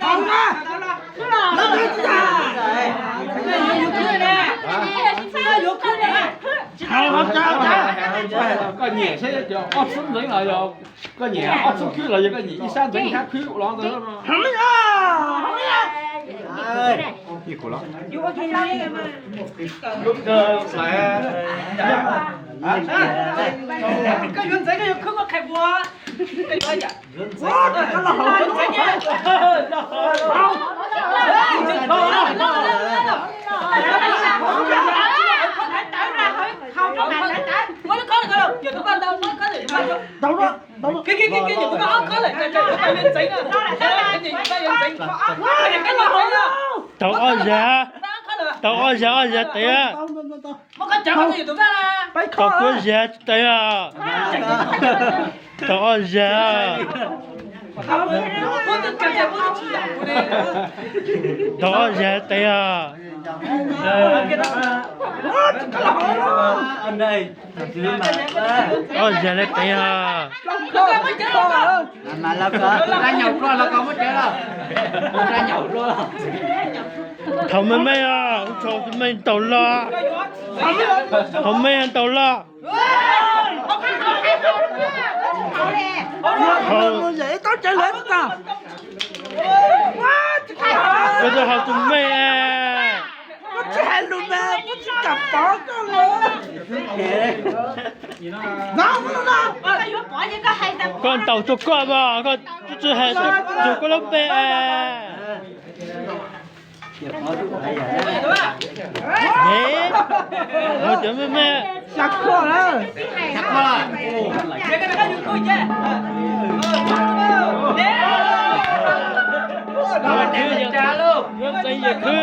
Koj nyiam seb ob txhub ntxeev los yog koj nyiam ob txhub khwb los yog koj nyiam ib sab ntxeev ib sab khwb los ntawd. Koj yuav ntxeev koj yuav khwb koj qhia kuv. Tau ob zag, tau ob zag tev. Tau kuv zag tsis tev os. Tau ob zag. Tau ob zag tev os. Ob zag le tev os. Thaum me me os, ub tsaus tus me ntaus los. Thaum me ntaus los. Koj tus haus tus me. Koj ntaus tsuag koj mas koj tsis hais tsuag koj lub npe. Cov me me. Yuav ntxeev yawm khwb.